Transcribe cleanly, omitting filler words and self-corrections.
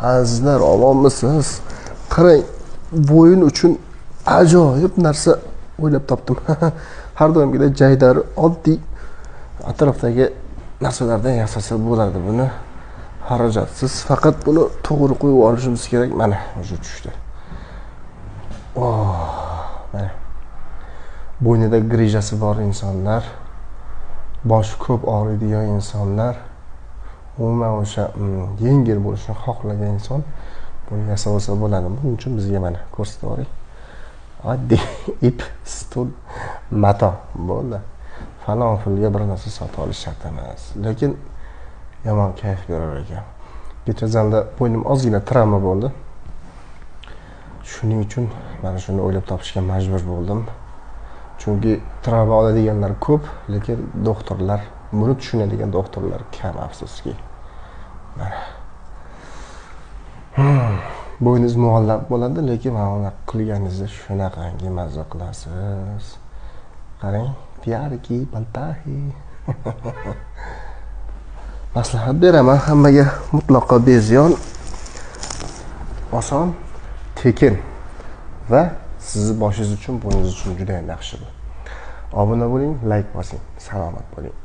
Azizlar, omonmisiz? Qarang, bo'yin uchun ajoyib narsa o'ylab topdim. Har doimgidek jaydari oddiy atrofdagi narsalardan yasasa bo'ladi buni. Xarajatsiz. Faqat buni to'g'ri qo'yib olishimiz kerak. Mana, уже tushdi. Oh, mana. Bo'ynida грыжа si bor insonlar, boshi ko'p og'riydigan insonlar, umuman o'sha yengil bo'lishini xohlagan inson buni yasab olsa bo'ladi. Buning uchun bizga mana ko'rsatib yuboring. Oddiy ip, stul, mato bo'ldi. Falon pulga bir narsa sotib olish shart emas. Lekin yomon kayf berar ekan. Kecha zalda bo'ynim ozgina travma bo'ldi. Shuning uchun mana shuni o'ylab topishga majbur bo'ldim. Chunki travma oladiganlar ko'p, lekin doktorlar, buni tushunadigan doktorlar kam, afsuski. Mana. Bo'yningiz muallaq bo'ladi, lekin mana bunaqa qilganingizda shunaqangi mazza qilasiz. Qarang, piarki, baltahi. Maslahat beraman hammaga, mutlaqo beziyon, oson, tekin va sizni boshingiz uchun, bo'yningiz uchun juda ham yaxshi bu. Obuna bo'ling, like bosing, salomat bo'ling.